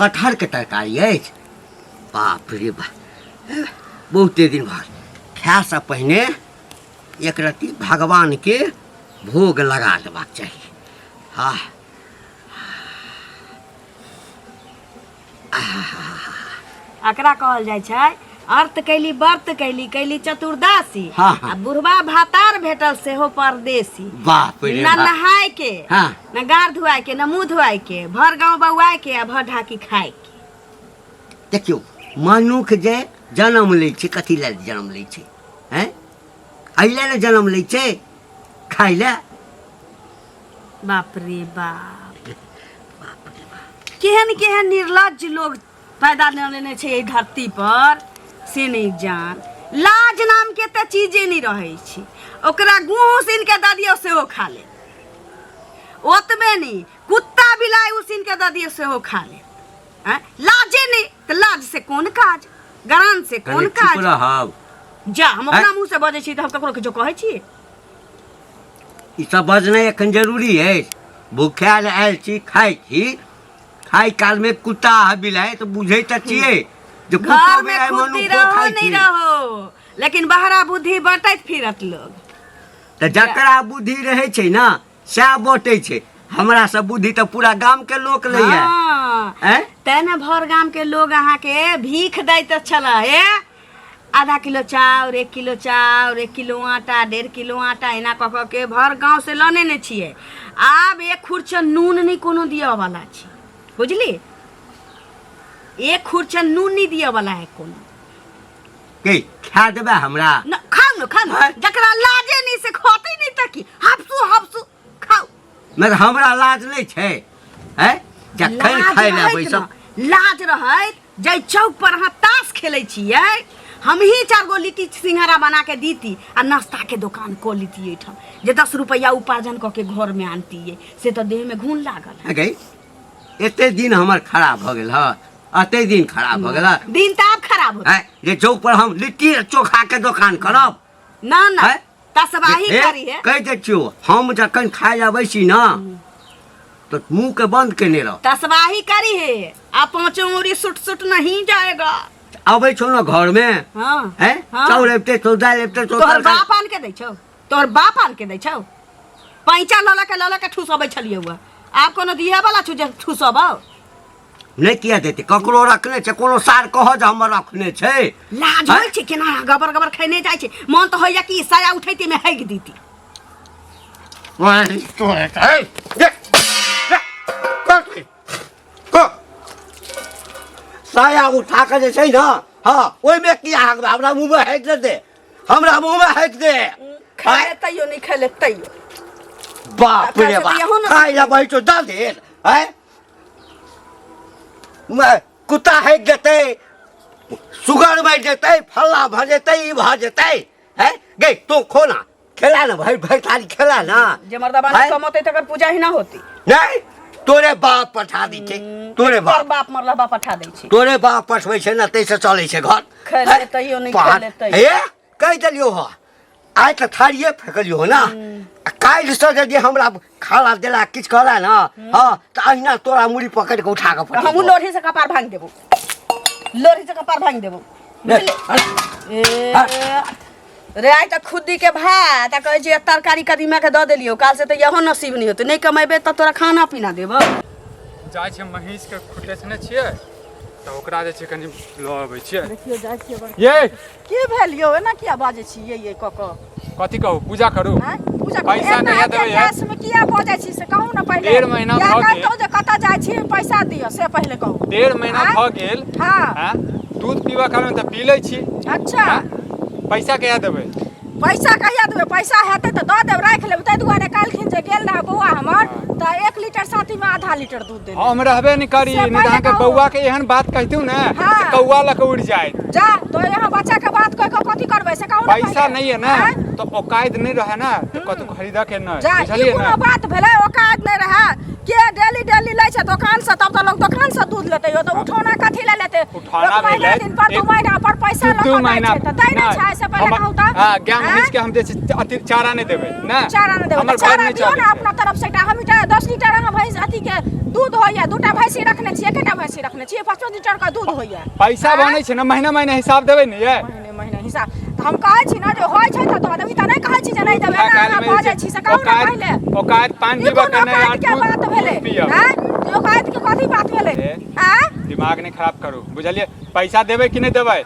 कटहरके तरकारी अछि। बाप रे बाप, बहुते दिन भऽ गेल। खायसँ पहिने एक रत्ती भगवानके भोग लगा देबाक चाही। हँ, एकरा कहल जाइ छै अर्थ कैली, व्रत कैली, कैली चतुर्दशी। हाँ, हाँ। आ बुढ़वा भातार भेटल सेहो परदेसी। बाप रे न बाप। नहाय के, हाँ। न गार धुआय के, न मुंह धुआय के, भर गांव बौआय के आ भर ढाकी खाय के। देखियौ, मनुख जे जन्म लै छै, कथी लए जन्म लै छै? हैं, एहि लए ने जन्म लै छै, खाय लए। बाप रे बाप, केहन केहन निर्लज्ज लोग पैदा लऽ लेने छै एहि धरती पर से नहि जान। लाज नाम के तऽ चीजे नहि रहै छै। ओकरा गुह उसिन के दऽ दियौ सेहो खा ले। ओतबे नहि, कुत्ता बिलाइ उसिन के दऽ दियौ सेहो खा ले। आँय? लाजे नहि तऽ लाज से कोन काज, गरान से कोन कनि चुप काज? रहब। जा, हम अपना आँय? मुँह से बजै छी तऽ हम ककरो किछो कहै छी? ई सब बजनाइ एखन जरूरी अछि? भूखायल आयल छी, खाइ छी, खाइ कालमे कुत्ता आ बिलाइ तऽ बुझै तऽ छियै जे कुत्तो घर में बिलाइ खुद्दी मनुखो रहो खाइ नहीं छै। रहो, लेकिन बहरा बुद्धि बटैत फिरत लोग। तऽ जकरा बुद्धि रहै छै ने, सएह बटै छै। हमरा सब बुद्धि तऽ पूरा गाम के लोक लैया। हाँ। आँय? तें ने भर गाम के लोग अहाँ के भीख दैत छल। ए आधा किलो चाउर, 1 किलो चाउर, 1 किलो आटा, 1.5 किलो आटा, एना कऽ कऽ के भर गाँव से लऽ नेने छियै। आब एक खुरचन नून नहि कोनो दिअ वाला छै, बुझली? एक खुरचन नून नहि दिअ वाला है कोनो। के खा देबै हमरा? न खाउ न, खाउ न। जकरा लाजे नहि से खतै नहि तऽ की? हफसू हफसू खाउ। नहि, हमरा लाज नहि छै? हैं, जखन लाज खाय लए रहैत बैसब न, लाज रहैत जाहि चौक पर अहाँ ताश खेलै छियै, हमही चारि गो लिट्टी सिंघाड़ा बना के दीती आ नाश्ता के दोकान कऽ लीती एहिठाम, जे 10 रुपैआ उपार्जन कऽ के घरमे आनतियै, से तऽ देहमे घुन लागल है। गई, एते दिन हमर खराब भऽ गेल हँ, एते दिन खराब भऽ गेल हँ। दिन तऽ आब खराब होत। हैं, जे चौक पर हम लिट्टी आ चोखा के दोकान करब? ना ना। हैं? तसबाही हे, करी है। कहि दै छियौ, हम जखन खाय लए अबै छी ने तऽ मुँह के बंद केने रह। तसबाही करी है, आ पांचों उंगली सुट सुट नहीं जाएगा। अबै छौ ने घर में? हाँ। हैं? हाँ। चाउर अबिते छौ, दालि अबिते छौ, तोहर तरकारी- बाप आन के दै छौ? तोहर बाप आन के दै छौ? पैंचा लऽ लऽ के, लऽ लऽ के ठुसबै छलियै हुआ। आब कोनो दिहे वाला छु जे ठुसबौ? नहि, किया देतै? ककरो रखने छै? कोनो सार कहऽ जे हमर रखने छै? लाज होइ छै? केना गबर गबर खेने जाइ छै। मन तऽ होइया कि साया उठैते में हैग दीती। साया उठा कऽ जे छै ने, हँ, ओहिमे की अहाँके? हमरा मुँहमे हेक दे, हमरा मुँहमे हेक दे। खेले तैयो नहि, खेले तैयो। बाप रे अच्छा, बाप। तऽ इहो ने- खाय लए बैठो दऽ देत? आँय, कुत्ता हेक देतै, सुगर मरि जेतै, फल्ला भऽ जेतै, ई भऽ जेतै। हैं गई, तू खो ना, खेला ना, भरि भरि थाली खेला ना। जे मर्दाबाना आँय? कमौतै तकर पूजा ही ना होती। नहीं, तोरे बाप पठा दै छै, तोरे तोहर बाप। बाप मरला, बाप पठा दै छै। तोरे बाप पठबै छै ने, ताहिसँ चलै छै घर। खेले हैं? तैयो नहि, पहाड़- खेले तैयो। हे, कहि देलियौ हँ, आइ तऽ थारिए फेकलियौ हँ ने, आ काल्हिसँ यदि हमरा खाना देला किछु कहला ने, हँ, तऽ अहिना तोरा मुड़ी पकड़ि कऽ उठा कऽ तऽ हमहूँ लोढ़ी से कपार भांगि देबो, लोढ़ी से कपार भांगि देबो, बुझली? ए रे, आइ तऽ खुद्दी के भात आ कहै छियै तरकारी कदीमा के दऽ देलियौ। काल से तऽ इहो नसीब नहि होतै। नहि कमेबै तऽ तोरा खाना पीना देबौ। जाइ छियै, महीँसके खुटेसने छियै तऽ ओकरा जे छै कनि लऽ अबै छियै। देखियौ, जाइ छियै बड़। ये। की भेल यौ? एना किया बाजै छी ये ये कऽ कऽ? कथी कहू? पूजा करू। आँय? पूजा करू। पैसा एना कहिया एते देबै यार? गैस में किया बजै छी से कहू ने पहिले। 1.5 महीना या भऽ गेल। कहितहुँ जे कतऽ जाइ छी, पैसा दिअ, से पहिले कहू। 1.5 महीना आँय? भऽ गेल। हाँ। आँय? दूध पीबऽ कालमे तऽ पी लै छी। अच्छा। आँय? पैसा कहिया देबै? पैसा कहिया देबै? पैसा हेतै तऽ दऽ देब, राखि लेब। ताहि दुआरे काल्हिखिन जे गेल रहए बौआ हमर तऽ 1 लीटर साथीमे आधा लीटर दूध देने। हम रहबे नहि करी। से नहि तऽ पहिले अहाँके कहू। बौआ के एहन बात कहितहुँ ने हाँ। तऽ कौआ लऽ कऽ उड़ि जायत। जा तो यहाँ बच्चा के बात कह के कथी करबै से कहू ने पैसा पहिले। नहि है ने। आँय? तऽ औकात नहि रहै ने तऽ कतौ खरीदऽ के नहि। जा, ई बुझलियै कोनो ने? बात भेलै? औकात नहि रहए? के डेली डेली लै छै दोकान से तब तऽ लोग दोकान से दूध लेतै यौ तऽ उठौना कथी लए लेतै उठौना लोक महीना भेलै, दिन पर दू एक- महीना पर पैसा लऽ दू कऽ दै महीना छै तऽ दै नहि छै से पहिले हमर- कहू तऽ हाँ गाय आँय? महींस के हम जे छै अति चारा नहि देबै ना चारा नहि देबै हमर तऽ घर चारा नहि दियौ चलै ने छै अपना तरफ से एकटा हम एकटा 10 लीटर अहाँ भैंस अथी के दूध होइया दूटा भैंसी रखने छियै एकेटा भैंसी रखने छियै 5 लीटर के दूध होइया पैसा आँय? बनै छै ने महीना महीना हिसाब देबै ने ये महीने महीने हिसाब तऽ हम कहै छी ने जे होइ छै तऽ दऽ देब ई तऽ नहि कहै छी जे नहि देबै एना अहाँ बजै छी से कहू ने पहिले औकात पान ई पीबऽ कोन के नहि औकात के आ बात दूध भेलै पियब आँय ई औकात के कथी बात भेलै ए। आँय दिमाग नहि खराब करू बुझलियै पैसा देबै कि नहि देबै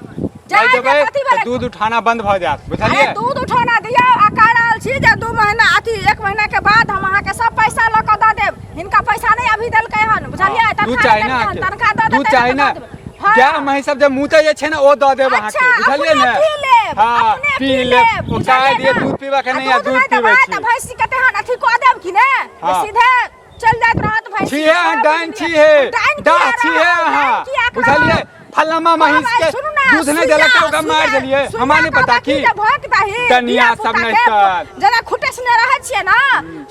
जाय नहि के देबै कथी तऽ भेलै? दूध उठाना बंद भऽ जायत अरे बुझलियै दूध उठौना दियौ आ कह रहल छी जे 2 महीना अथी 1 महीना के बाद हम अहाँके सब पैसा लऽ कऽ दऽ देब हिनका पैसा नहि अभी देलकै हन बुझलियै दूध तनख्वाह चाही नहि ने देलकै हन तनख्वाह दऽ दूध देतै चाही तऽ ने दऽ देबै हँ। गाय महींस सब जे मुतै जे छै ने ओ दऽ देब अहाँके अच्छा बुझलियै अपने ने पी लेब हँ अपने पी पी लेब लेब ओ बुझलियै चाय दियै ने दूध पीबऽ के आ नहि आ दूध दूध नहि पीबै देबै छी तऽ भैंसी के तेहन अथी कऽ देब कि ने जे हँ। सीधे चलि जाइत रहत भैंसी छिहे अहाँ से डाइन बुझलियै छिहे डाइन डाह किया छिहे रहब अहाँ डाइन किया बुझलियै रहब फलामा महींस भाई के सुनू ना दूध नहि देलक तऽ ओकरा मारि देलियै हमरा नहि पता की भोक दही डनिया सब नहि तऽ जेना खुटसने रहै छियै ना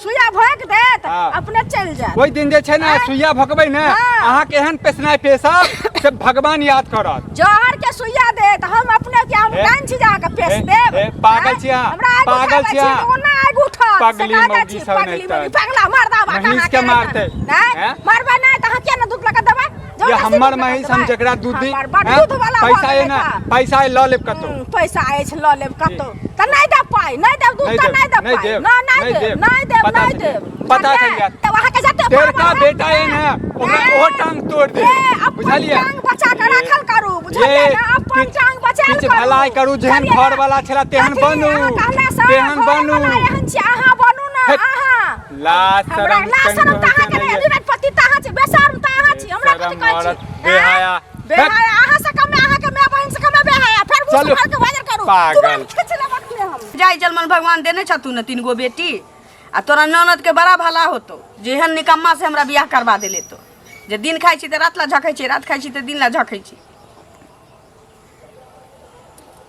सुइया भोक देत हाँ। अपने चलि जायत ओहि दिन जे छै ने आँय? सुइया भोकबै ने हाँ। अहाँके एहन पेसनाइ पेशब से भगवान याद करत जहर के सुइया देत हम अपने के हम हे, डाइन छी जे अहाँके पेश हे, देब हे, पागल आँय? छी अहाँ, हमरा आगि पागल उठाबै छी अहाँ। तऽ ओना आगि उठत पगली से कह दै मौगी छी, सब पगली नहि तऽ। मौगी, पगला मर्दा बात महींस के मारतै, नहि हैं? मारबै नहि तऽ अहाँ किया ने दूध लऽ कऽ देबै ये जबरदस्ती हमर दूध लऽ कऽ महींस हम देबै। जकरा दूध दी हमर बड हैं? दूध वाला भऽ पैसा गेलै ये ने तऽ। पैसा ये लऽ लेब कतौ पैसा अछि लऽ लेब कतौ तऽ नहि देब पाइ नहि देब दूध नहि तऽ देब, नहि देब नहि पाइ देब, नहि नहि नहि देब देब, नहि देब पता नहि चलि देब जायत, पता चलि जायत। तऽ अहाँके जते तेरका पावर बेटा हैत ये ने ओकरा ने, ओहो टांग तोड़ दे ए, अपन बुझलियै टांग बचा कऽ राखल करू बुझलियै ये, ने अपन किछु- टांग बचायल किछु करू भलाई करू, जेहन बुझलियै ने? घरवाला छला तेहन कथी? बनू, अहाँ कहलासँ तेहन बनू। घरवाला एहन छी अहाँ बनू ने हे, अहाँ लाज हमरा शरम लाज शरम तऽ अहाँके कनिको नहि होइते पति तऽ अहाँ छी बेशर्म तऽ अहाँ छी हमरा कथी बेशरम कहै औरत, छी बेहया। आँय? बेहया अहाँ से कमे अहाँके माय बहिन से कमे बेहया फेर मुँह चलू। सुखार के बाजर करू पागल। जुबान खींच लेब अखने हम जाय जलमन भगवान देने छथु ने 3 गो बेटी आ तोरा ननद के बड़ा भला होतो जेहन निकम्मा से हमरा बियाह करवा देले तो जे दिन खाइ छी तऽ रात ला झखै छी रात खाइ छी तऽ दिन ला झखै छी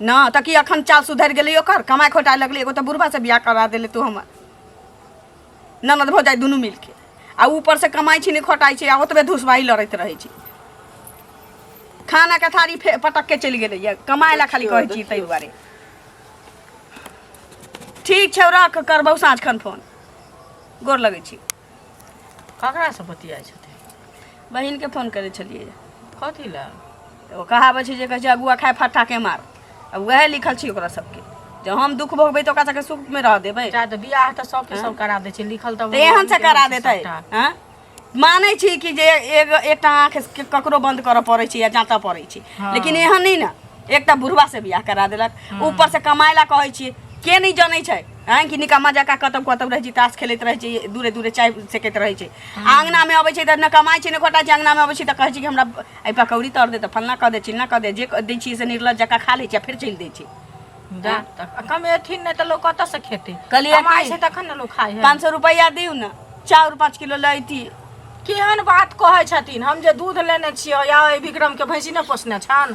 न तऽ की अखन चाल सुधरि गेलै ओकर कमाइ खोटाइ लगलै एगो तऽ बुढ़बा से बियाह करा देले तू हमर ननद भौजाइ दुनू मिलके आ ऊपर से कमाइ छी नहि खोटाइ छी आ ओतबे धुसबाही लड़ैत रहै छी खाना के थारी पटक के चलि गेलैया कमाइ ला खाली कहै छी ताहि दुआरे ठीक छै रख करबौ साँझ खन फोन गोर लगै छी ककरासँ बतियाइ छथिन बहिनके फोन करै छलियै कथी लए तऽ ओ कहावत छै जे कहै छै अगुआ खाय फट्ठाके मार आ उएह लिखल छै ओकरा सबके जे हम दुख भोगबै तऽ ओकरा सबके सुखमे रह देबै चाहे तऽ बियाह तऽ सबके सब करा दै छै लिखल तऽ तऽ एहन से भगवानके करा होइ छै देतै सबटा। हँ मानै छी कि जे एकटा आँखि के ककरो बन्द करऽ पड़ै छै या जाँतऽ पड़ै छै लेकिन एहन नहि ने एकटा बुढ़वा से बियाह करा देलक ऊपर से कमाय ला कहै छियै के नहि जनै छै आँय कि निकम्मा जकाँ कतौ कतौ रहै छै ताश खेलैत रहै छै दूरे दूरे चाय सेकैत रहै छै आँगनामे अबै छै तऽ ने कमाइ छै ने खोटाइ छै आँगनामे अबै छै तऽ कहै छै कि हमरा एहि पकौड़ी तर दे तऽ फल्लाँ कऽ दे चिल्लाँ कऽ दे जे दै छियै से निर्लज जकाँ खा लै छै आ फेर चलि दै छै जा तऽ कमेथिन नहि तऽ लोक कतऽसँ खेतै कहलियै कमाइ की? छै तखन ने लोक खाइ है 500 रुपैआ दियौ ने चाउर 5 किलो लैती केहन बात कहै छथिन हम जे दूध लेने छियै या एहि विक्रम के भैंसी नहि पोसने छन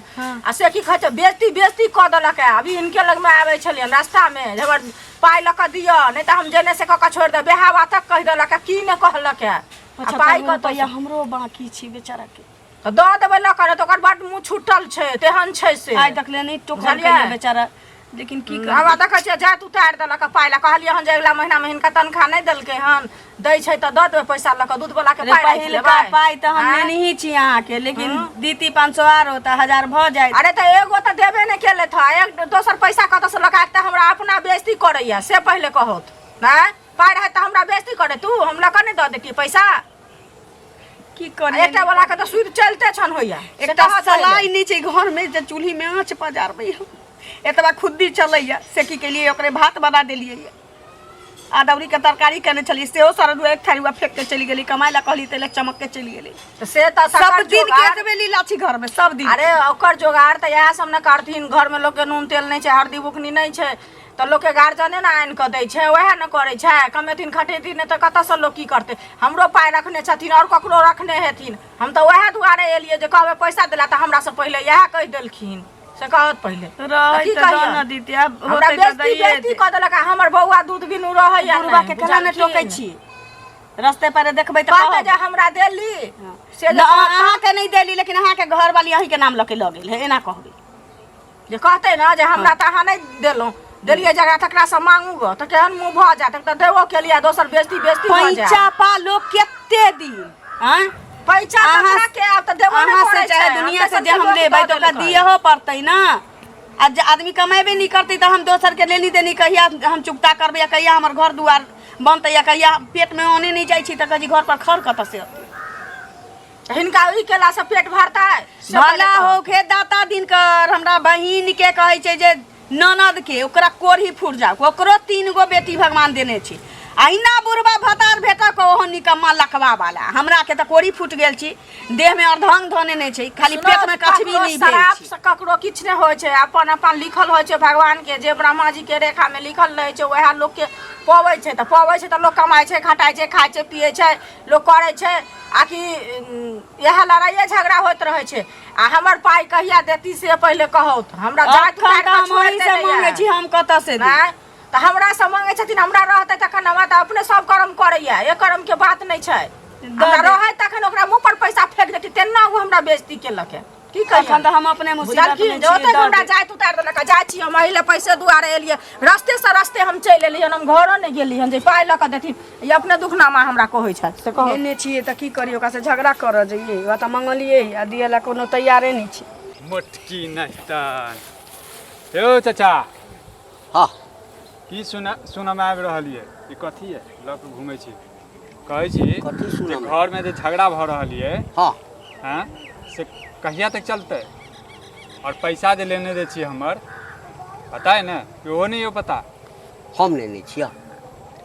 आ से की कहै छै बेजती बेजती कऽ देलक है अभी हिनके लगमे आबै छलियनि रास्तामे जे हमर पाइ लऽ कऽ दिअ नहि तऽ हम जेने से कऽ कऽ छोड़ि देब बेहावा तक कहि देलक है की नहि कहलक है आ पाइ 75 कतऽ रुपैआ हमरो बाकी छै बेचारा के तऽ दऽ देबै लऽ कऽ नहि तऽ ओकर बड्ड मुँह छुटल छै तेहन छै से आइ तक ले नहि टोकल बुझलियै? कहियो बेचारा लेकिन की हमरा करबै देखै छियै जाइत उतारि देलक पाइ लए कहलियै हन जे अगिला महिनामे हिनका तनख्वाह नहि देलकै हन दै छै तऽ दऽ देबै पैसा लऽ कऽ दूधवला के अरे पाइ राखि पहिलका लेबै पाइ तऽ हम आँय? लेनही छी अहाँके लेकिन दीती 500 आरो तऽ 1000 भऽ जाइत अरे तऽ एगो तऽ देबे नहि केलथि हँ एक दोसर पैसा कतऽसँ लऽ कऽ आयत तऽ हमरा अपना बेइज्जती करैया से पहिले कहौत नहि पाइ रहै तऽ हमरा बेइज्जती करे तू हम लऽ कऽ नहि दऽ दैतियै पैसा की आ करियै एकटा वाला के तऽ सूद चलते छन होइया से एकटा कहत पहिले। सलाई नहि छै घरमे जे चूल्हीमे आँच पजारबै हम एतबा खुद्दी चलैया से की केलियै ओकरे भात बना देलियै अदौरी के तरकारी केने छलियै सेहो सरल एक थारी फेंक के चलि गेली कमाय ला कहली तैले चमक के चलि गेली तऽ से तऽ सब तकर दिन के जोगाड़- एतबे लीला छै घर में सब दिन अरे ओकर जोगाड़ तऽ इएह सब ने करथिन घरमे लोकके नून तेल नहि छै हरदी बुकनी नहि छै तऽ लोकके गार्जियने ने आनि कऽ दै छै उएह ने करै छै कमेथिन खटेथिन नहि तऽ कतऽसँ लोक की करतै हमरो पाइ रखने छथिन आओर ककरो रखने हेथिन हम तऽ उएह दुआरे एलियै जे कहबै पैसा देला तऽ हमरासँ पहिले इएह कहि देलखिन से कहत पहिले रहै की तऽ दऽ कहियन? न दितियै आब हमरा होतै तऽ बेइज्जती दैये बेइज्जती दे कऽ देलक आ हमर बौआ दूध बिनु रहैया बुढ़बा नहि के केना नहि टोकै बुझलखिन? छी रस्ते पर देखबै तऽ कहते कहब। जे हमरा देली से जे न, अहाँके नहि देली लेकिन अहाँके घरवाली अहीँके नाम लऽ के लऽ गेल है एना कहबै जे कहते ने जे हमरा तऽ अहाँ नहि देलहुँ देलियै जकरा तकरासँ मांगू गऽ तऽ केहन मुँह भऽ जायत तऽ देबो केलियै दोसर बेजती बेजती भऽ जायत पैंचा पा लोग केते दिन आँय पैसा अहाँ- ककरा के आब तऽ देबो नहि अहाँ से करै चाहे छै दुनिया हम से तऽ जे हम सबके लेबै दऽ तऽ ओकरा देलकै। दियहो पड़तै ने आ जे आदमी कमेबे नहि करतै तऽ हम दोसरके लेनी देनी कहिया हम चुकता करबै आ कहिया हमर घर दुआर बनतै आ कहिया पेटमे अने नहि जाइ छै तऽ कहै छी घर पर खर कतऽ से अतै तऽ हिनका ई केलासँ पेट भरतै से पहिले भला कहू। होखे दाता दिनकर हमरा बहिन के कहै छै जे ननद के ओकरा कोढ़ी फुट जाओ ओकरो 3 गो बेटी भगवान देने छै अहिना बुढ़बा भतार भेटक ओहो निकम्मा लकवा वाला हमरा के तऽ कोढ़ी फूट गेल छी देह में अर्धंग धने नहि छै खाली सुनो, पेट में कछबी ककरो नहि भेल शराब छै से ककरो किछु नहि होइ छै अपन अपन लिखल होइ छै भगवान के जे ब्रह्मा जी के रेखा में लिखल रहै छै वएह लोक के पबै छै तऽ पबै छै तऽ लोक कमाइ छै खटाइ छै खाइ छै पियै छै लोक करै छै आकि इएह लड़ाइए झगड़ा होइत रहै छै आ हमर पाइ कहिया देती से पहिले कहू तऽ हमरा जाति अखन उतारि तऽ कऽ हम छोड़ि अहीं से देने मांगै यऽ। छी हम कतऽ से दी नहि तऽ हमरा से मांगै छथिन हमरा रहतै तखन हमरा तऽ अपने सब कर्म करैया एक कर्म के बात नहि छै हमरा दे। रहै तखन ओकरा मुँह पर पैसा फेंक देती तेना ओ हमरा बेइज्जती केलक है की अखन कहियै तऽ हम अपने मुसीबत बुझलखिन में जे छी ओतेक दऽ हमरा दे। जाति उतारि देलक जाइ छी हम एहि लए पैसे दुआरे एलियै रस्ते से रस्ते हम चलि एलियै हम घरो नहि गेलियै हन जे पाइ लऽ कऽ देथिन ई अपने दुखनामा हमरा कहै छथि से कहू लेने छियै तऽ की करियै ओकरासँ झगड़ा करऽ जइयै ओकरा तऽ मंगलियै आ दिअ लए कोनो तैयारे नहि छै मोटकी नहितन यौ चाचा हँ की सुना सुनमे आबि रहल यऽ ई कथी यऽ लऽ कऽ घुमै छी कहै छी कथी जे सुनऽमे? घरमे जे झगड़ा भऽ रहल यऽ हँ हँ से कहिया तक चलतै आओर पैसा जे लेने जे छी हमर पता है ने ओहो नहि यौ पता हम लेने छियै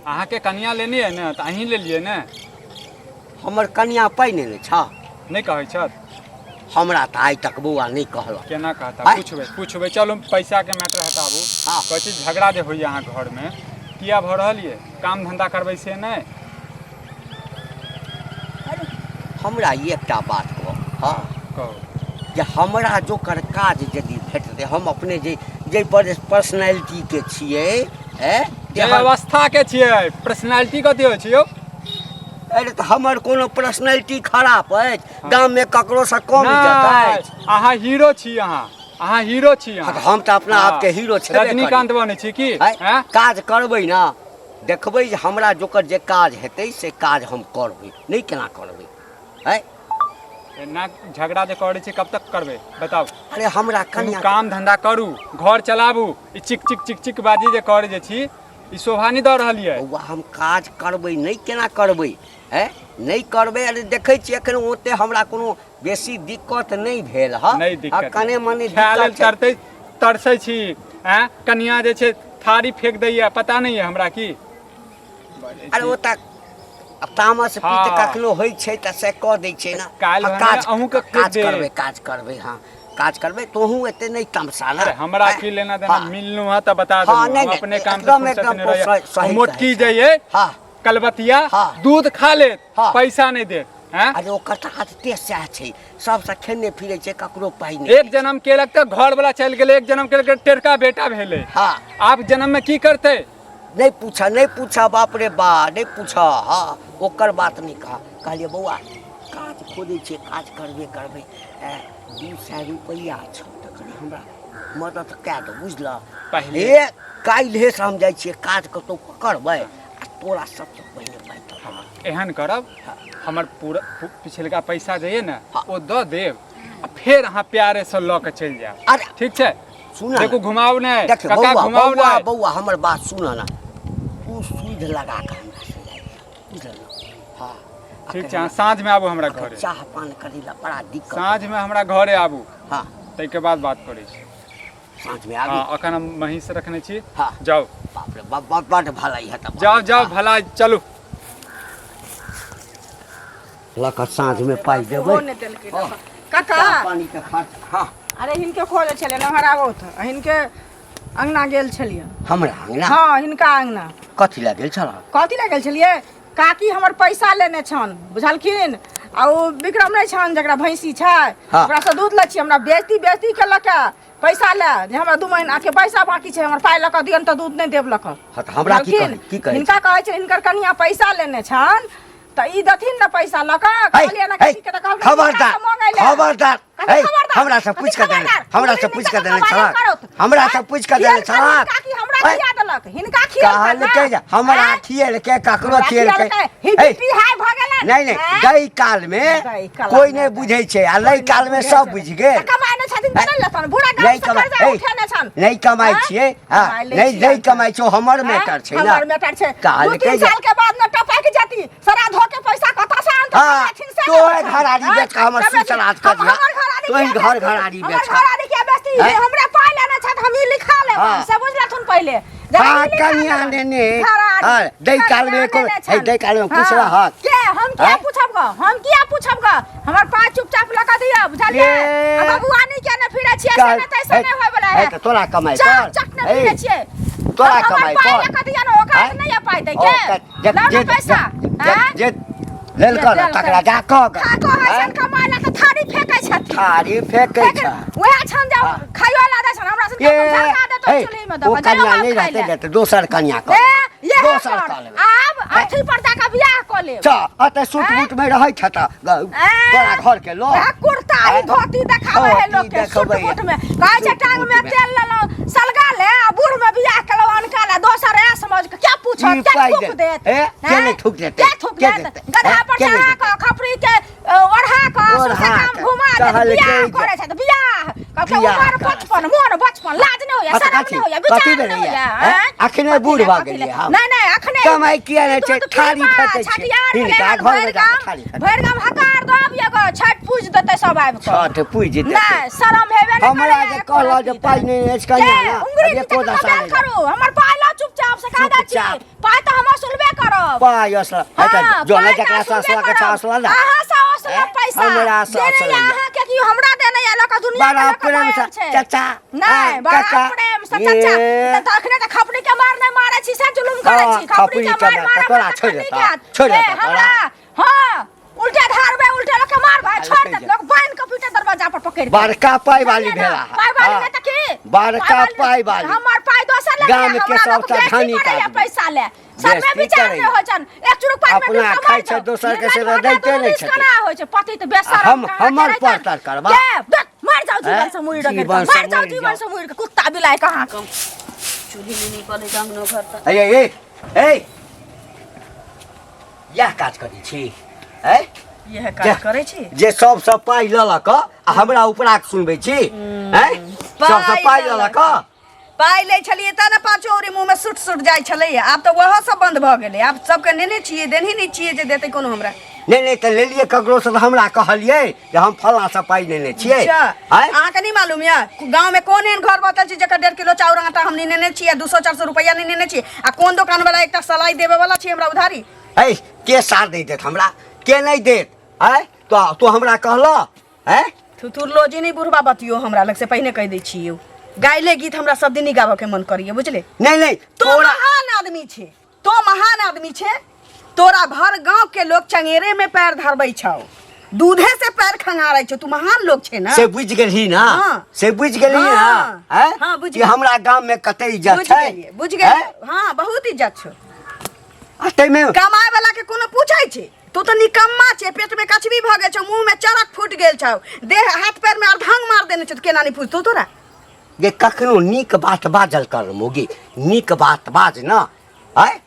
अहाँके कनिया लेने यऽ ने तऽ अहीं लेलियै ने हमर कनिया पाइ नेने छह नहि कहै छथि हमरा तऽ आइ तक बौआ नहि कहलक केना कहता आँय? पूछबै पूछबै चलू पैसाके मैटर हटाबू हँ। कहै छी झगड़ा जे होइए अहाँ घरमे किया भऽ रहल यऽ काम धन्धा करबै से नहि हमरा एकटा बात कह हँ कहू जे हमरा जोकर काज यदि भेटतै हम अपने जे जे पर्सनैलिटीके छियै ऐं जे अवस्थाके छियै पर्सनैलिटी कथी होइ छै यौ अरे तऽ हमर कोनो पर्सनैलिटी खराब अछि गाममे ककरोसँ कम इज्जत नहि, अछि अहाँ हीरो छी अहाँ अहाँ हीरो छी हँ अहाँ तऽ हम तऽ अपना आपके हीरो छेबे करी। रजनीकांत बनै छी की आँय, आँय? काज करबै ने देखबै जे हमरा जोकर जे काज हेतै से काज हम करबै नहि केना करबै आँय एना झगड़ा जे करै छी कब तक करबै बताउ अरे हमरा कोनो कनिया काम धंधा करू घर चलाबू ई चिक चिक चिक चिक बाजी जे करै जे छी ई शोभा नहि दऽ रहल यऽ बौआ हम काज करबै नहि केना करबै हैं नहि करबै अरे देखै छियै एखन ओते हमरा कोनो बेसी दिक्कत नहि भेल हँ नहि दिक्कत कने मने खाय लेल दिक्कत छै। तरतै तरसै छी आँय कनिया जे छै थारी फेंक दैया पता नहि यऽ हमरा की अरे ओ तऽ आब तामस पीत हँ। कखनो होइ छै तऽ से कऽ दै छै ने काल्हि आ भने काज अहूँके फेक काज देब। करबै काज करबै हँ काज करबै तोहूँ एते नहि तमसा ने अरे हमरा आँय? की लेना देना हँ। मिललू हँ तऽ बता हँ, देलहुँ नहि, हम नहि, अपने काम से एकदम- फुर्सत एकदम नहि रहैया। सही- सही मोटकी कहै छै। जइए हँ कलबतिया हँ। दूध खा लेत हँ। पैसा नहि देत हैं अरे ओकर तऽ आदते सएह छै सबसँ खेने फिरै छै ककरो पाइ नहि एक जन्म केलक तऽ घर वाला चलि गेलै एक जन्म केलक तऽ टेरका बेटा भेलै हँ आब जन्म में की करतै नहि पूछ नहि पूछ बाप रे बा नहि पूछ हँ ओकर बात नहि कह कहलियै बौआ काज खोजै छियै काज करबे करबै 200 रुपैआ छौ तऽ कनि हमरा मदद कए दे बुझलह पहिले हे काल्हिएसँ हम जाइ छियै काज कतहु पकड़बै आ तोरा सबसँ पहिने पाइ दऽ एहन करब हमर पूरा पिछलका पैसा जे यऽ ने हँ। ओ दऽ देब आ फेर अहाँ प्यारेसँ लऽ कऽ चलि जायब अरे ठीक छै सुन ने देखू घुमाउ नहि देख काका बौआ घुमाउ बौआ नहि बौआ हमर बात सुन ने तू सुध लगा कऽ हमरा से जाइ बुझल ने हँ ठीक छै अहाँ साँझमे आबू हमरा घरे चाह पान करै लए बड़ा दिक्कत साँझमे हमरा घरे आबू हँ ताहिके बाद बात करै छी साँझमे आबी हँ अखन हम महींस रखने छी हँ जाउ बाप रे बाप बड बड भलाई है तब जाउ जाउ भला चलू लऽ कऽ साँझमे पाइ देबै ओहो नहि देलकै हँ। काका चाह पानीके खर्च हँ अरे हिनके खोजै छलियै नमहर आबौथ हिनके अङ्गना गेल छलियै हमरा अङ्गना हँ हिनका अङ्गना कथी लए गेल छलऽ कथी लए गेल छलियै काकी हमर पैसा लेने छन बुझलखिन आ ओ विक्रम नहि छन जकरा भैंसी छै हँ। ओकरासँ दूध लै छी हमरा बेजती बेजती केलक पैसा ले जे हमरा 2 महीना के पैसा बाकी छै हमर पाइ लऽ कऽ दियन तऽ दूध नहि देब लऽ कऽ हँ तऽ हमरा की बुझलखिन? कहै की कहै हिनका कहै छै हिनकर कनिया पैसा लेने छन तऽ ई देथिन ने पैसा लऽ कऽ कहलियै ने है, काकी के तऽ कहलखिन खबरदार हिनका से मङ्गै लए। खबरदार कथी है, खबरदार? हमरा से कथी पूछ के देने खबरदार? हमरा से उंगली पूछ के नीचा देने कऽ छलक बाजल करत। हमरा से पूछ के देने खियलकै छलक काकी हमरा है, खिया देलक हिनका खियलकै कहलकै जे हमरा खियलकै ककरो खियलकै ही है, पी हाय भऽ गेलन नहीं नहीं हैं? दही काल में दही काल कोई में नहीं बुझे छै आ लई काल में सब बुझि गेल तऽ कमाइ नहि छथिन तऽ नहि लेतन बुढ़ा गाम नहीं से कमाइ कर्जा ए, उठेने छन नहीं कमाइ हैं? छियै हाँ कमाइ लै नहीं छियै। नहीं कमाइ छौ हमर हैं? मैटर छै ना हमर मैटर छै दू कहलकै तीन जे साल के बाद न टपक जाती श्राद्धो के पैसा कतऽ से आनतै हाँ, कमेथिन से तोहर ने घरारी हैं? बेच कऽ हमर कमेथिन। सुसराज कऽ हम- दिहऽ। हमर घरारी तोही किया घर बेचती? घरारी हमर बेच कऽ। घरारी किया बेचती? हैं? हमरे पाइ लेने छथि हम ई लिखा लेब हाँ। से बुझलथुन पहिले जरा हाँ, ई लिखा कनिया लेबनि। नेने। घरारी। हाँ, दै काल में कनिया एको- नेने है, छनि। दै काल में कुछ हाँ। रहत। के हम किया हैं? पूछब ग हम किया पूछब ग हमर पाइ चुपचाप लगा दिअ बुझलियै ये। आ बबुआनी के ने फिरै छियै से चल, ने तैसे है, नहि होय बला है, है तऽ तोरा कमाइ चाक पर चटने है, फिरै छियै तोरा हमर कमाइ पाइ पर लऽ कऽ दिअ ने ओकरा हैं? नहि पाइ दै ओ, के जे- लाउ ने जे- पैसा जे- हैं? जे लेलकऽ ने जे तकरा जा कऽ ग। खा कऽ हैं? हसन कमाइ ला तऽ थारी फेकै छथिन थारी फेकै फेकै- छै उएह छन जे हाँ। खाइयो ला दै छन हमरा सन ये झरका देतौ हे, चूल्ही में ओ दऽ कनिया नहि रहतै ने तऽ दोसर कनिया कऽ ए लेबै। ये दोसर कऽ लेबै आब अथी पर जाके बियाह कऽ लेब चा अतऽ सूट हैं? बूट में रहै छ तऽ तोरा घर के लोग वएह कुर्ता ही हैं? धोती देखाबै है धोती लोग के सूट देखबै है। बूट में कहै छै सूट टांग बूट में में। तेल लेलहुँ सलगा ले आ बूढ़ में बियाह केलहुँ अनका ले दोसर ऐ समझ के क्या पूछत ई क्या पाइ थूक दे- देत ए, के हैं? नहि थूक देतै? के थूक के देत देतै? गधा हैं? पर के नहि चढ़ा देतै? कऽ खपरी के ओढ़ा कऽ सौंसे ओढ़ा काम कऽ, घुमा देत कहलकै बियाह जे- करै छै तऽ बियाह कहलकै बियाह उमर करै बचपन मोन बचपन लाज नहि होइया हँ तऽ शरम कथी? नहि होइया कथी विचार नहि भेलैया? होइया हैं? हैं? अखने कथी बूढ़ ले, भऽ कथी ले? गेलियै हम। नहि नहि अखने कमाइ किया नहि छै? दूध थारी पीबा, फेकै छियै। छठियार भेलै हिनका हन, घरमे भरि जा कऽ गाम थारी फेकै। भरि गाम हकार दऽ अबियै गऽ छठि पूजि देतै सब आबि कऽ छठ पूजि देतै। नहि शरम हेबे नहि हमरा करैया जे एको कहलह जे रत्ती पाइ नहि अछि कनिया के ने, उंगरी अब नीचा एको कऽ दशा बेल नहि करू हमर पाइ लऽ चुपचाप से कह दै छी चुपचाप। पाइ तऽ हम असुलबे करब पाइ असला है तऽ हाँ, जो पाइ ने तऽ जकरा से असुलबे असला के छै करब। असला ना अहाँ से असुलब हैं? पैसा हमरा से देने असुलैया। या अहाँके कि हमरा देने या लऽ कऽ दुनिया के बड़ा लऽ कऽ प्रेम बायल से छै। चाचा नहि हाँ, बड़ा चाचा। प्रेम से चाचा ये। तऽ अखने तऽ खपड़ी के मार नहि मारै छी से जुलुम करै हाँ, छी खपड़ी के खपड़ी के मार मार, मारब तऽ तोरा तऽ छोड़ि नीक देतौ, हैत। छोड़ि ए, देतौ तोरा। हमरा हाँ उल्टे धारबै उल्टे लोक के मारबै छोड़ि देत जे। लोक बान्हि कऽ पीटे दरवाजा पर पकड़ि कऽ। बड़का पाइ वाली बुझलियै ने? भेला पाइ वाली हाँ। नहि तऽ की बड़का पाइ वाली हमर पाइ दोसर लग गाम के हमरा लोक सबसँ बेइज्जती धनिक करैया आदमी। पैसा ले सबमे बेइज्जती विचार करैया। नहि होइ छनि एक चुरुक पाइ में अपना डुबका खाइ मारि छै, दौ। दोसर के निर्लज से भाटा दैते दुनू नहि दिस छथिन। केना होइ छै पति तऽ बेशरम हम- कहाँ हमर के रहितनि? परतर करबा। के देख, मर जाओ जीवन हैं? से मुड़ि रगड़ कऽ, जीवन से मर जाओ मुड़ि जीवन जाओ। से मुड़ि कऽ, कुत्ता बिलाइ कहाँ कऽ चूल्ही नहि निपल है अंगनो घर तऽ ए ए ए इएह काज करै छी है इएह काज करै छी जे सबसँ पाइ लऽ लऽ कऽ आ हमरा उपराग सुनबै छी हैं सबसँ पाइ लऽ लऽ कऽ पाइ लै छलियै तऽ ने पाँचो औरी मुँहमे सुट सुट जाइ छलैए आब तऽ ओहो सब बन्द भऽ गेलै आब सबके नेने छियै देनही नहि छियै जे देतै कोनो हमरा नहि नहि तऽ लेलियै ककरोसँ तऽ हमरा कहलियै जे हम फलाँसँ पाइ लेने छियै अच्छा आँय अहाँके नहि मालूम यऽ गाँवमे कोन एहन घर बचल छै जकर 1.5 किलो चाउर आटा हम नहि नेने छियै 200-400 रुपैआ नहि नेने छियै आ कोन दोकानवला एकटा सलाइ देबेवला छै हमरा उधारी है के साथ नहि देत हमरा के नहि देत आँय तो तू हमरा कहलह आँय थुथुर लोजी नहि बुढ़बा बतियो हमरा लग से पहिने कहि दै छियै गायले गीत हमरा सब दिन गाबऽ के मन करैए बुझले नहि नहि तो तोरा महान आदमी छै तो महान आदमी छै तोरा भर गांव के लोग चंगेरे में पैर धरबै छौ दूधे से पैर खंगारै छौ तू महान लोग छै ना से बुझि गेलही ना हाँ। से बुझि गेलही ना हाँ। आँय? हाँ, बुझि कि हमरा गाम में कते इज्जत बुझि छै गेलियै बुझि गेलियै आँय? हाँ बहुत इज्जत छौ आ ताहिमे कमाए वाला के कोनो पूछै छै तू तऽ निकम्मा छै पेट में कछबी भऽ गेल छौ मुंह में चरक फूटि गेल छौ देह हाथ पैर में अर्धांग मार देने छौ तऽ केना नहि पूछतौ तोरा जे कखनो नीक बात बाजल कर मोगी नीक बात बाज न आय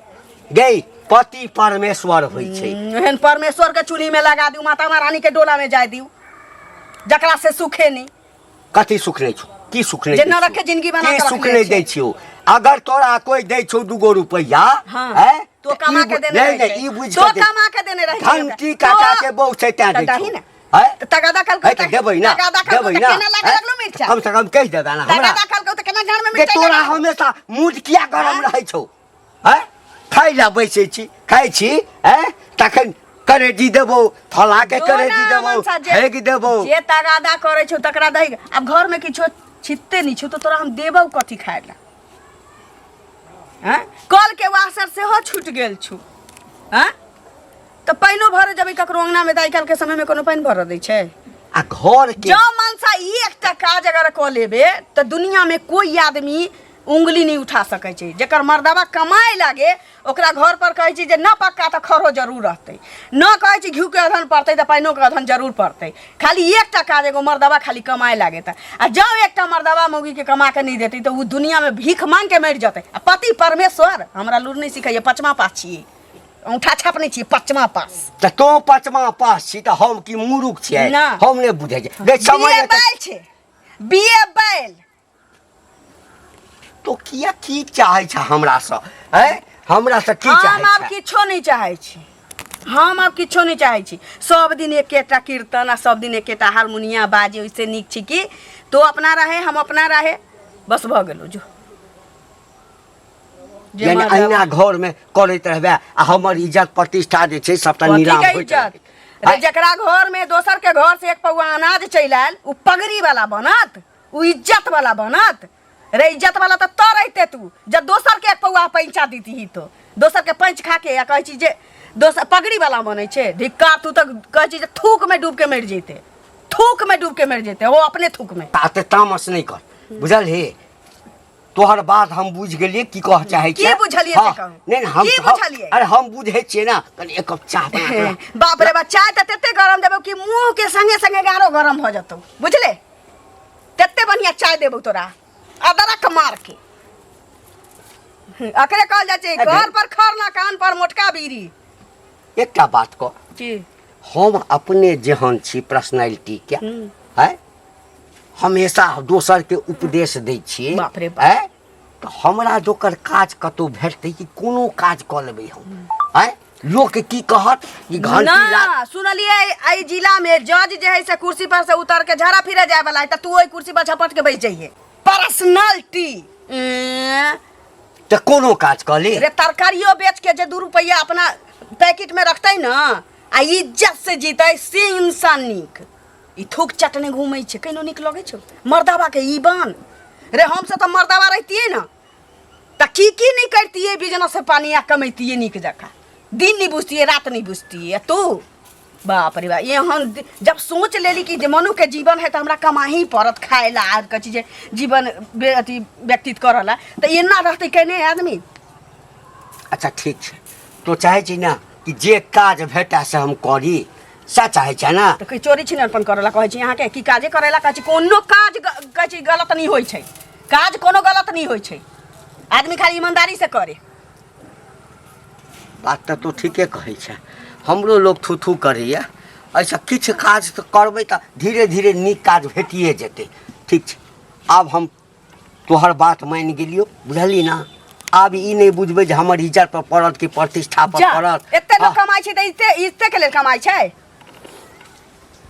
गई पति परमेश्वर होइ छै एहन परमेश्वर के चूल्ही में लगा दियौ माता महारानी के डोला में जाय दियौ जकरा से सुखे नहीं कथी सुख नहि छौ की सुख नहि जे दै छौ? नरक के जिंदगी बना की के सुख रखने नहि छै। दै छियौ अगर तोरा कोई दै छौ दूगो रुपैआ हाँ, हैं, तो तऽ कमा ई के देने नहि रहै नहि छै। ई बुझि तो कऽ दे- कमा के देने रहै छै घंटी ओकरा। काका तो- के बहु छै तैं तऽ दै दही छौ ने। हैं? तऽ तगादा है कल तऽ देबै ना तगादा कल देबै ना केना लागे हैं? लगलो मिर्चा कम से कम कहि देबै ना हमरा तगादा कल तऽ केना घर में जे मिर्चा तोरा हमेशा मूड किया गरम रहै छौ हैं खाइ लए बैसै छी खाइ छी हैं तखन करेजी देबौ फला के करेजी देबौ हेग देबौ जे तगादा करै छौ तकरा दही आब घर में किछो छिटते नहीं छौ तऽ तोरा हम देबौ कथी खाय लए हैं कल के वासर सेहो छूटि गेल छौ हैं तऽ पानिओ भरऽ जेबै ककरो अङ्गनामे तऽ आइ काल्हिके समयमे कोनो पानि भरऽ दै छै आ घर के जँ मनसा ई एकटा काज अगर कऽ लेबे तऽ दुनियामे कोइ आदमी उंगली नहि उठा सकै छै। जकर मर्दबा कमाए लागे ओकरा घर पर कहै छै जे न पक्का तऽ खरो जरूर रहतै, न कहै छै घिउके अधन पड़तै तऽ पानिओके अधन जरूर पड़तै। खाली एकटा काज, एगो मर्दबा खाली कमाए लागे तऽ, आ जँ एकटा मर्दबा मौगीके कमा कऽ नहि देतै तऽ ओ दुनियामे भीख मांगि के मरि जेतै। आ पति परमेश्वर हमरा लूर नहि सिखैए, पचमा पास छियै, औंठा छाप नहि छियै, पचमा पास। तऽ तों पचमा पास छी तऽ हम की मूर्ख छियै? ना। हम नहि बुझै छियै गे, समझ बीए एतै- बैल छै, बीए बैल। तो किया की चाहै छ हमरासँ? हैं, हमरासँ की चाहै हम आब छ? किछो नहि चाहै छी, हम आब किछो नहि चाहै छी। सब दिन एकेटा कीर्तन आ सब दिन एकेटा हारमोनिया बाजे, ओहिसँ नीक छी कि तो अपना रहे, हम अपना रहे, बस भऽ गेलो। जो जे यानी मर्दाबा- अहिना घरमे करैत रहबै आ हमर इज्जत प्रतिष्ठा जे छै सबटा कथी नीलाम के होइत इज्जत रहतै। रे? जकरा घर में दोसर के घर से एक पौआ अनाज चलि आयल, ओ पगड़ी वाला बनत, ओ इज्जत वाला बनत? रे इज्जत वाला तऽ तो रहिते तू जब दोसर के एक पौआ पैंचा दीती तो दोसर के पैंच खा के, आ कहै छी जे दोसर पगड़ी वाला बनै छै। धिक्कार, तू तऽ कहै छी जे थूक में डूब के मरि जैते, थूक में डूब के मरि जैते, ओ अपने थूक में। ताते तामस नहि कर, बुझल हे? तोहर बात हम बुझि गेलियै, की कह चाहै की बुझलियै से कहू। नहि नहि, हम की बुझलियै? अरे हम बुझै छियै ने, कनि एक कप चाह बना के ला। बाप रे बाप, चाय तऽ तते गरम देबौ कि मुँह के संगे संगे गारो गरम भऽ जेतौ, बुझले? तते बढ़िया चाय देबौ तोरा अदरक मार के। अकरे कहल जाइ छै घर पर खर ना कान पर मोटका बीड़ी। एकटा बात कह। की? हम अपने जेहन छी पर्सनैलिटी के है, हमेशा दोसरके उपदेश दै छियै। बाप रे बाप। है, तऽ हमरा जोकर काज कतहु भेटतै कि कोनो काज कऽ लेबै हम? आँय, लोक की कहत कि घंटी ना सुनलियै एहि जिला में जज जे है से कुर्सी पर से उतर के झाड़ा फिरे जाय वाला है, तऽ तू ओहि कुर्सी पर झपट के बैठ जाइए। पर्सनलिटी तऽ कोनो काज कऽ ली। रे तरकारियो बेच के जे 2 रुपया अपना पैकेट में रखतै ना आ इज्जत से जीतै से इंसान नीक। ई थूक चटने घूमै छै, केनो नीक लगै छौ मर्दाबा के ई बान? रे हमसब तऽ मर्दाबा रहितियै ना तऽ की की नहि करतियै, बिजनेस से पानी आ कमैतियै नीक जकाँ, दिन नहि बुझतियै, रात नहि बुझतियै। आ तू बाप रे बाप, एहन जब सोच लेली कि जे मनुके जीवन है तऽ हमरा कमाही पड़त खाय ला आर कथी जे जीवन अथी व्यतीत करऽ ला, तऽ एना रहतै केने आदमी? अच्छा ठीक छै, तो चाहै छी ने कि जे काज भेटै से हम करी, सएह चाहै छै ने? तऽ कोइ चोरी छिनरपन करऽ ला कहै छी अहाँके कि काजे करै ला कहै छी? कोनो काज कहै छी गलत नहि होइ छै, काज कोनो गलत नहि होइ छै, आदमी खाली ईमानदारी से करे। बात तऽ तू ठीके कहै छै, हमरो लोक थू थू करैए। एहिसँ किछु काज तऽ करबै तऽ धीरे धीरे नीक काज भेटिए जेतै। ठीक छै, आब हम तोहर बात मानि गेलियौ, बुझलही ने? आब ई नहि बुझबै जे हमर इज्जत पर पड़त कि प्रतिष्ठा पर जा, पड़त। एते लोक हाँ, कमाइ छै तऽ इज्जते इज्जते के लेल कमाइ छै।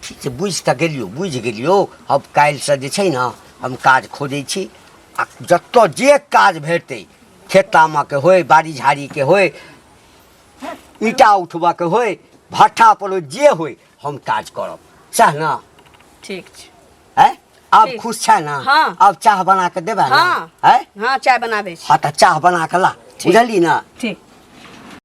ठीक छै, बुझि तऽ गेलियौ, बुझि गेलियौ। हम काल्हिसँ जे छै ने हम काज खोजै छी आ जतऽ जे काज भेटतै, खेत तामऽके होय, बाड़ी झाड़ीके होय, ईंटा उठबऽके होय, भट्ठा पर होय, जे होय हम काज करब, सएह ने? ठीक छै। हैं, आब ठीक। खुश छै ने? हाँ। आब चाह बना के देबै ने? हाँ। हैं? हाँ, चाय बना दै छी। हाँ, तऽ चाह बना के ला, बुझली ने? ठीक।